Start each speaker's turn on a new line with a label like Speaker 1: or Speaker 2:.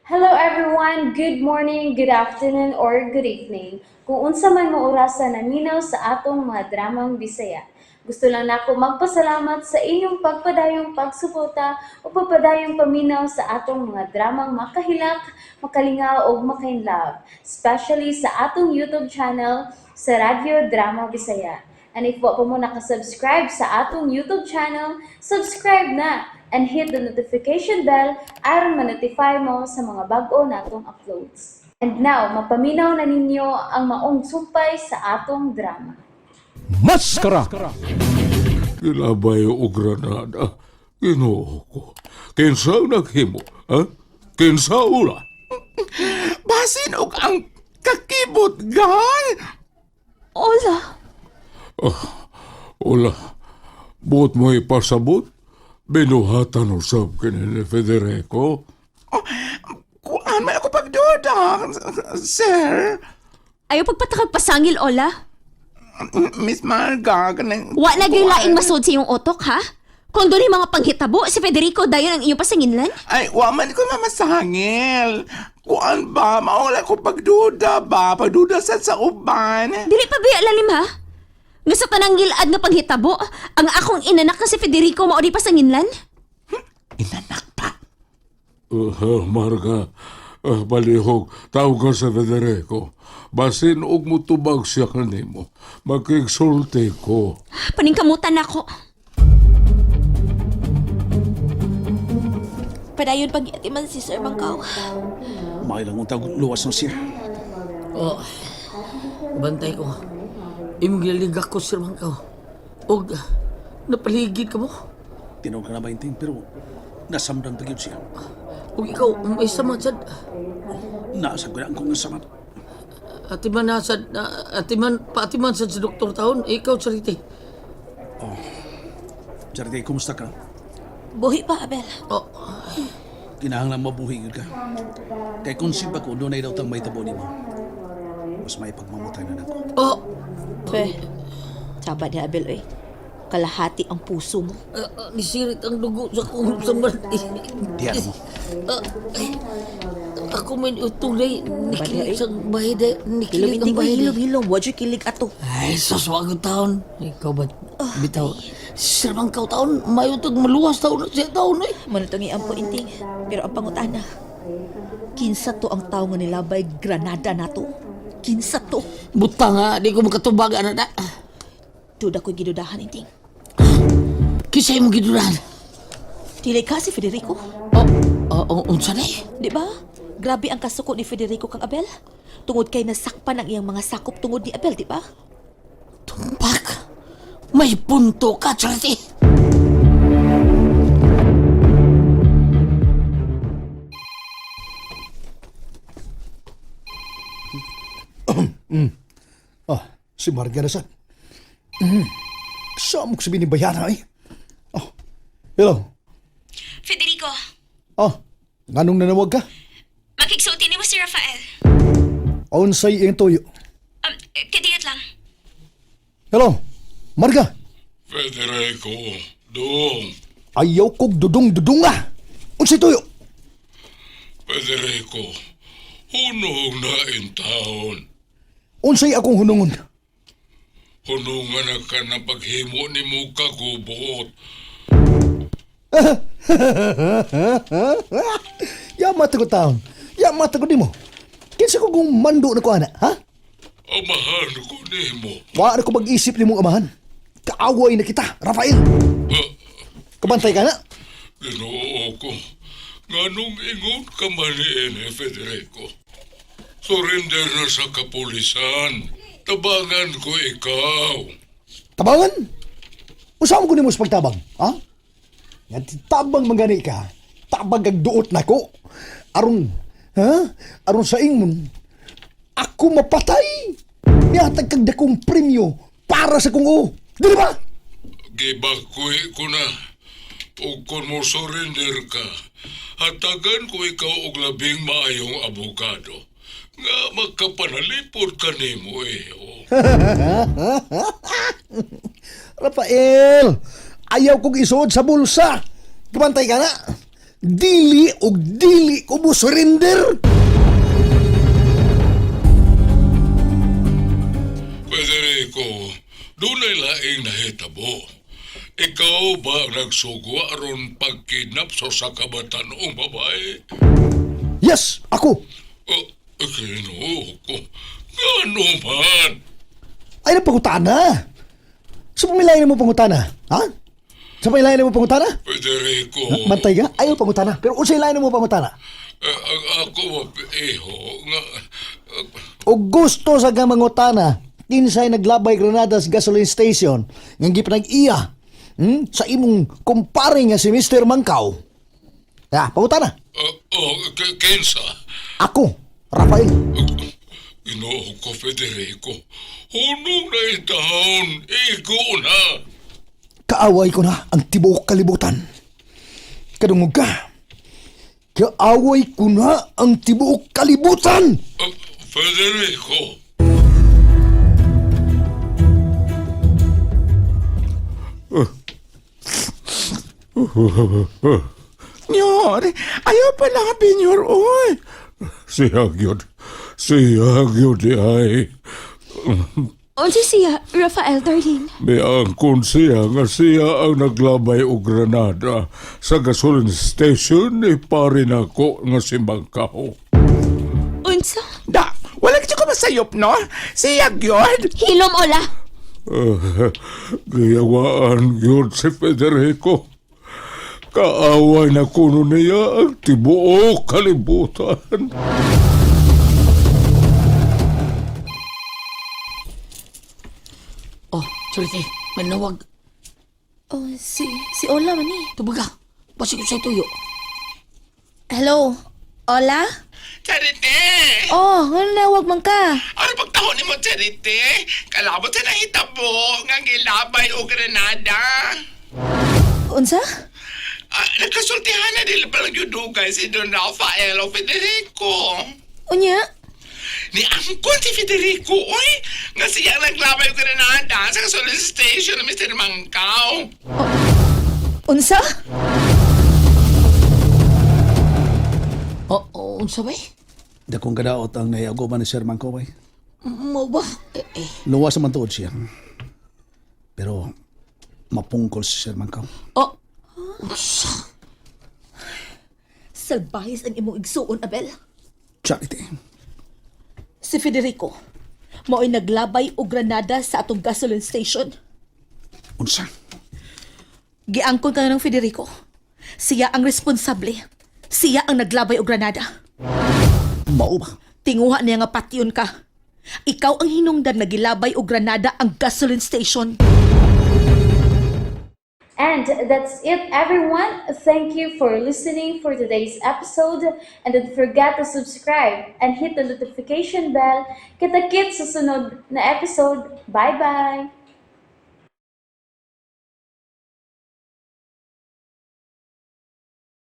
Speaker 1: Hello everyone! Good morning, good afternoon, or good evening. Kung unsa man mo orasa naminaw sa atong mga dramang Bisaya. Gusto lang nako magpasalamat sa inyong pagpadayong pagsuporta o pagpadayong paminaw sa atong mga dramang makahilak, makalingaw ug makainlove, especially sa atong YouTube channel sa Radyo Drama Bisaya. And if wa pa mo nakasubscribe sa atong YouTube channel, subscribe na and hit the notification bell aron ma-notify mo sa mga bag-o natong uploads. And now, mapaminaw na ninyo ang maong sumpay sa atong drama.
Speaker 2: Maskara!
Speaker 3: Gilabay o granada. Ginoo ko. Kinsa ang naghimo? Ha? Kinsa ula?
Speaker 4: Basin og ang kakibot gan.
Speaker 5: Ola,
Speaker 3: Ula. Buot mo ipasabot? Binuhatan usab kini ni Federico.
Speaker 4: Oh, kuan man ako pagduda, sir.
Speaker 5: ayaw pagpatakag pasangil, Ola.
Speaker 4: Miss Marga, kanang
Speaker 5: Wa na gyud laing masud sa iyong utok, ha? Kung doon mga panghitabo, si Federico dayon ang iyong pasanginlan?
Speaker 4: Ay, wa man ko mamasangil. Kuan ba, maula ko pagduda ba? Pagduda sa uban.
Speaker 5: Dili pa biya lalim, ha? Nga sa tanang gilad nga panghitabo, ang akong inanak na si Federico mao di pasanginlan?
Speaker 4: Inanak pa.
Speaker 3: Marga, balihog, tawag ka sa Federico. Basin og mutubag siya kanimo. Makigsulti ko.
Speaker 5: Paningkamutan nako.
Speaker 6: Padayon pag man si Sir Bangkaw.
Speaker 7: Mailang untag luwas na siya.
Speaker 8: Oh, bantay ko. Imong gilaligak ko, Sir Mangkaw. Og, napaligid ka mo.
Speaker 7: Tinawag ka na ba inting pero nasamdan pa gyud siya.
Speaker 8: Og ikaw, may sama sad.
Speaker 7: Naasab ko na ang kong nasamat.
Speaker 8: Atiman na sad, atiman, paatiman sad sa doktor taon. Ikaw, Charity.
Speaker 7: Charity, kumusta ka?
Speaker 6: Buhi pa, Abel.
Speaker 8: Oh,
Speaker 7: Kinahanglan mabuhi gyud ka. Kay konsib ako, doon ay daw tang may tabo nimo. Mas may pagmamatay na nako.
Speaker 8: Oh,
Speaker 6: Pe, tsaba ni Abel, oy. Kalahati ang puso mo.
Speaker 8: Nisirit ang dugo sa kong samad.
Speaker 7: Diyan mo.
Speaker 8: Ay, ako man utong day, nikilig sa bahay day,
Speaker 6: Hilom,
Speaker 8: nikilig
Speaker 6: hindi
Speaker 8: ang
Speaker 6: ko
Speaker 8: bahay day.
Speaker 6: hilom, hilom. Wadyo kilig ato.
Speaker 8: Ay, saswag ang taon. Ikaw ba? Bitaw. Sir Mangkaw taon, mayo tag maluwas taon na siya taon eh.
Speaker 6: Mano itong iampo, inting. Pero ang pangutana, kinsa to ang tao nga nilabay granada nato? Kinsa to?
Speaker 8: Buta nga, di ko makatubag, ana na.
Speaker 6: Duda ko'y gidudahan, inting.
Speaker 8: Kisay mo giduran.
Speaker 6: Dili ka si Federico.
Speaker 8: Oh, oh, unsa na eh?
Speaker 6: Di ba? Grabe ang kasuko ni Federico kang Abel. Tungod kay nasakpan ang iyang mga sakop tungod ni Abel, di ba?
Speaker 8: Tumpak. May punto ka, Charity.
Speaker 9: Ah, si Marga na sa. Saan mo ko sabihin ni Bayana eh? Oh, hello.
Speaker 5: Federico,
Speaker 9: Oh, nganong nanawag ka?
Speaker 5: makigsulti nimo si Rafael.
Speaker 9: Onsay iyang tuyo.
Speaker 5: Kadiyot lang.
Speaker 9: Hello, Marga.
Speaker 3: Federico, dong.
Speaker 9: Ayaw kog dudong-dudong ah. Unsay tuyo?
Speaker 3: Federico, hunong na in taon.
Speaker 9: Unsay akong hunungon?
Speaker 3: Hunungan na ka ng paghimo ni mo kagubot.
Speaker 9: Yamata ko taon. Yamata ko nimo. Kinsa ko kung mando na ko ana, ha?
Speaker 3: Amahan ko nimo.
Speaker 9: Wa na ko mag-isip nimong amahan. Kaaway na kita, Rafael. Kabantay ka na.
Speaker 3: Ginoo ko. Nganong ingon ka man ni Federico? Surrender na sa kapulisan. Tabangan ko ikaw.
Speaker 9: Tabangan? Usam ko nimo sa pagtabang, ha? Yan, tabang mangani ka. Tabang kag duot nako. Aron, ha? Aron sa ingon, ako mapatay. Nihatag kag dakong premyo para sa kong o. Dili ba?
Speaker 3: Gibakuy ko na. O kung mo surrender ka, hatagan ko ikaw og labing maayong abogado. Nga magkapanalipod ka nimo eh. Oh.
Speaker 9: Rafael, ayaw kong isuod sa bulsa. Kabantay ka na. Dili og dili ko mo surrender.
Speaker 3: Federico, dunay laing nahitabo. Ikaw ba ang nagsugo aron pagkidnap sa usa ka batan-ong babae?
Speaker 9: Yes, ako.
Speaker 3: Oh, Ginoo ko. Ngano man?
Speaker 9: Ay na pangutana. Sa pamilayan mo pangutana, ha? Sa pamilayan mo pangutana?
Speaker 3: Federico.
Speaker 9: Bantay ka? Ayaw pangutana. Pero unsay lain mo pangutana?
Speaker 3: Eh, ang ako iho nga
Speaker 9: O gusto sa nga mangutana, kinsay naglabay granada sa gasoline station, nga gipanag-iya sa imong kumpare nga si Mr. Mangkaw. Ya, pangutana.
Speaker 3: Oh, kinsa?
Speaker 9: Ako, Rafael.
Speaker 3: Ginoo ko, Federico. Hunong na itahon. Igo na.
Speaker 9: Kaaway ko na ang tibuok kalibutan. Kadungog ka. Kaaway ko na ang tibuok kalibutan.
Speaker 3: Federico.
Speaker 4: Nyor, ayaw pala ka, Nyor, oy.
Speaker 3: Siya gyud. Siya gyud di ay.
Speaker 5: Unsa siya, Rafael, darling?
Speaker 3: Miangkon siya nga siya ang naglabay og granada sa gasoline station ni pare nako nga si Mangkaw.
Speaker 5: Unsa?
Speaker 4: Da, wala ka ko masayop, no? Siya gyud.
Speaker 5: Hilom, Ola!
Speaker 3: Giyawaan gyud si Federico. Kaaway na kuno niya ang tibuok kalibutan.
Speaker 8: Oh, Charity, manawag.
Speaker 6: Oh, si Ola man eh.
Speaker 8: Tubaga, basig ko sa tuyo.
Speaker 6: Hello, Ola?
Speaker 4: Charite!
Speaker 6: Oh, nga nawag man ka.
Speaker 4: Ano pagtahon ni mo, Charite? Kalabot sa nahitabo nga gilabay o granada.
Speaker 6: Unsa?
Speaker 4: Ah, nagkasultihan na dili palang yudugay si Don Rafael o Federico.
Speaker 6: Unya?
Speaker 4: Ni angkon si Federico, oy! Nga siya ang naglabay og granada sa gasoline station ni Mr. Mangkaw.
Speaker 6: Unsa?
Speaker 8: Oh, oh, unsa ba eh?
Speaker 7: Dakong kadaot ang nahiagoban ni Sir Mangkaw bay.
Speaker 8: Mo ba? Eh, eh.
Speaker 7: Luwas naman tuod siya. Pero mapungkol si Sir Mangkaw.
Speaker 8: Oh, unsa?
Speaker 6: Salbahis ang imong igsuon, Abel.
Speaker 7: Charity.
Speaker 6: Si Federico, mao'y naglabay og granada sa atong gasoline station.
Speaker 7: Unsa?
Speaker 6: Giangkon ka na ng Federico. Siya ang responsable. Siya ang naglabay og granada.
Speaker 7: Mao ba?
Speaker 6: Tinguha niya nga patyon ka. Ikaw ang hinungdan nga gilabay og granada ang gasoline station.
Speaker 1: And that's it, everyone. Thank you for listening for today's episode. And don't forget to subscribe and hit the notification bell. Kita-kits sa sunod na episode. Bye-bye!